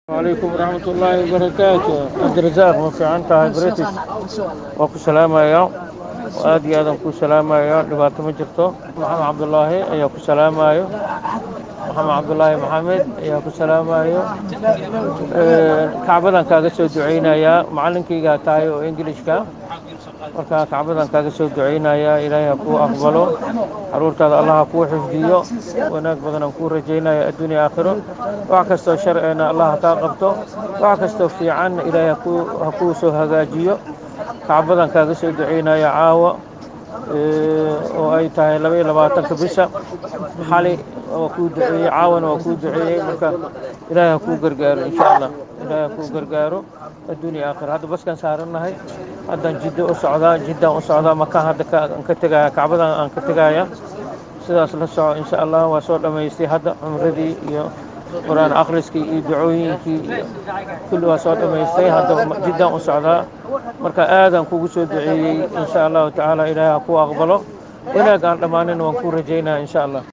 Calaykum waraxmatullaahi wabarakaatu. Cabdirasaaq, ma fiican tahay? British waa ku salaamaya, aad iyo aadaan kuu salaamaya. Dhibaato ma jirto. Maxamed Cabdulaahi ayaa ku salaamayo, Maxamed Cabdulaahi Maxamed ayaa ku salaamayo. Kacbadan kaaga soo ducaynayaa, macallinkaygaa tahay oo Englishka. Marka kacbadan kaaga soo ducaynayaa, Ilaahay ha kuu aqbalo, caruurtaada Allah ha kuu xifdiyo. Wanaag badan aan kuu rajaynaya adduunya aakhiro. Wax kastoo sharceena Allah ha kaa qabto, wax kastoo fiican Ilaahay ha kuu soo hagaajiyo. Kacbadan kaaga soo ducaynaya caawa oo ay tahay 22-ka bisha. Xali waa kuu duceeyey, caawana waa kuu duceeyey. Marka Ilaahay ha kuu gargaaro, insha Allah Ilaahay ha kuu gargaaro adduunya aakhiro. Hadda baskan saarannahay, haddaan Jiddo u socdaa, Jiddaan u socdaa. Maka hadda aan ka tegaya, kacbadan aan ka tegaya. Sidaas la soco, insha Allah. Waa soo dhammaystay hadda cumradii iyo Qur-aan akhriskii iyo ducooyinkii iyo kulli waa soo dhammaystay. Hadda Jiddaan u socdaa. Marka aadaan kugu soo duceeyey, insha Allahu tacaala Ilaahay ha kuu aqbalo. Wanaag aan dhammaanin waan kuu rajaynaya, insha Allah.